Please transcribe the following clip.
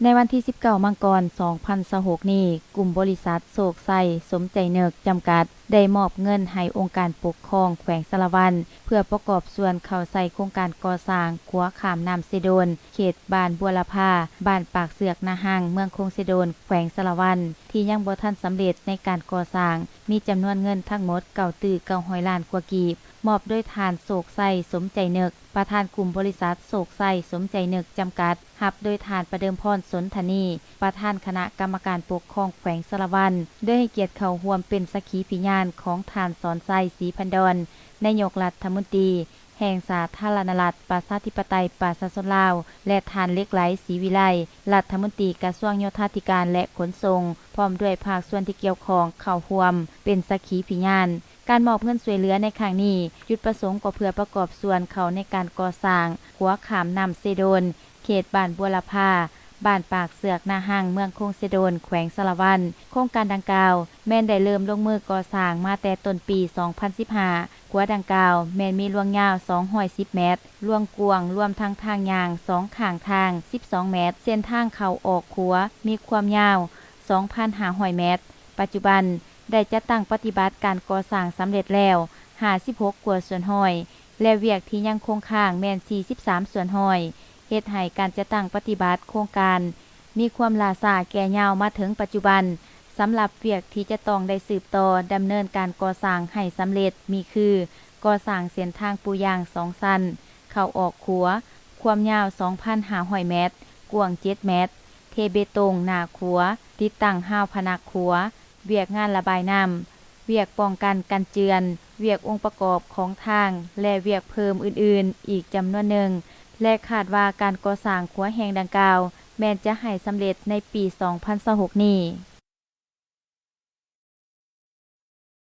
ໃນວັນທີສິບເກົ້າ ມັງກອນ ສອງພັນຊາວຫົກນີ້, ກຸ່ມບໍລິສັດໂຊກໄຊ ສົມໃຈນຶກ ຈຳກັດ ໄດ້ມອບເງິນໃຫ້ອົງການປົກຄອງແຂວງສາລະວັນ ເພື່ອປະກອບສ່ວນເຂົ້າໃສ່ໂຄງການກໍ່ສ້າງຂົວຂ້າມນ້ຳເຊໂດນ ເຂດບ້ານບົວລະພາ, ບ້ານປາກເຊືອກນາຮັງ, ເມືອງຄົງເຊໂດນ, ແຂວງສາລະວັນ ທີ່ຍັງບໍ່ທັນສຳເລັດໃນການກໍ່ສ້າງ, ມີຈຳນວນເງິນທັງໝົດເກົ້າຕື້ເກົ້າຮ້ອຍລ້ານກວ່າກີບ, ມອບໂດຍທ່ານ ໂຊກໄຊ ສົມໃຈນຶກ ປະທານກຸ່ມບໍລິສັດໂຊກໄຊ ສົມໃຈນຶກ ຈຳກັດ, ຮັບໂດຍທ່ານ ປະເດີມພອນ ສົນທະນີ ປະທານຄະນະກຳມະການປົກຄອງແຂວງສາລະວັນ ໂດຍໃຫ້ກຽດເຂົ້າຮ່ວມເປັນສັກຂີພິຍານຂອງທ່ານ ສອນໄຊ ສີພັນດອນ ນາຍົກລັດຖະມົນຕີແຫ່ງສາທາລະນະລັດ ປະຊາທິປະໄຕ ປະຊາຊົນລາວ ແລະ ທ່ານ ເຫຼັກໄຫຼ ສີວິໄລ ລັດຖະມົນຕີກະຊວງໂຍທາທິການ ແລະ ຂົນສົ່ງ ພ້ອມດ້ວຍພາກສ່ວນທີ່ກ່ຽວຂ້ອງເຂົ້າຮ່ວມເປັນສັກຂີພິຍານ. ການມອບເງິນຊ່ວຍເຫຼືອໃນຄັ້ງນີ້, ຈຸດປະສົງກໍເພື່ອປະກອບສ່ວນເຂົ້າໃນການກໍ່ສ້າງຂົວຂ້າມນ້ຳເຊໂດນ ເຂດບ້ານບົວລະພາ, ບ້ານປາກເຊືອກນາຮັງ, ເມືອງຄົງເຊໂດນ, ແຂວງສາລະວັນ. ໂຄງການດັ່ງກ່າວແມ່ນໄດ້ເລີ່ມລົງມືກໍ່ສ້າງມາແຕ່ຕົ້ນປີສອງພັນສິບຫ້າ. ຂົວດັ່ງກ່າວແມ່ນມີລວງຍາວສອງຮ້ອຍສິບແມັດ, ລວງກວ້າງລວມທັງທາງຍ່າງສອງຂ້າງທາງສິບສອງແມັດ, ເສັ້ນທາງເຂົ້າອອກຂົວມີຄວາມຍາວສອງພັນຫ້າຮ້ອຍແມັດ. ປັດຈຸບັນໄດ້ຈັດຕັ້ງປະຕິບັດການກໍ່ສ້າງສຳເລັດແລ້ວຫ້າສິບຫົກກວ່າສ່ວນຮ້ອຍ ແລະ ວຽກທີ່ຍັງຄົງຄ້າງແມ່ນສີ່ສິບສາມສ່ວນຮ້ອຍ, ເຮັດໃຫ້ການຈັດຕັ້ງປະຕິບັດໂຄງການມີຄວາມລ່າຊ້າແກ່ຍາວມາເຖິງປັດຈຸບັນ. ສຳລັບວຽກທີ່ຈະຕ້ອງໄດ້ສືບຕໍ່ດຳເນີນການກໍ່ສ້າງໃຫ້ສຳເລັດມີຄື ກໍ່ສ້າງເສັ້ນທາງປູຢາງສອງຊັ້ນ ເຂົ້າອອກຂົວ ຄວາມຍາວສອງພັນຫ້າຮ້ອຍແມັດ, ກວ້າງເຈັດແມັດ, ເທເບຕົງໜ້າຂົວ, ຕິດຕັ້ງຮາວພະນັກຂົວ, ວຽກງານລະບາຍນ້ຳ, ວຽກປ້ອງກັນກັນເຈື່ອນ, ວຽກອົງປະກອບຂອງທາງ ແລະ ວຽກເພີ່ມອື່ນໆອີກຈຳນວນໜຶ່ງ ແລະ ຄາດວ່າການກໍ່ສ້າງຂົວແຫ່ງດັ່ງກ່າວແມ່ນຈະໃຫ້ສຳເລັດໃນປີສອງພັນຊາວຫົກນີ້.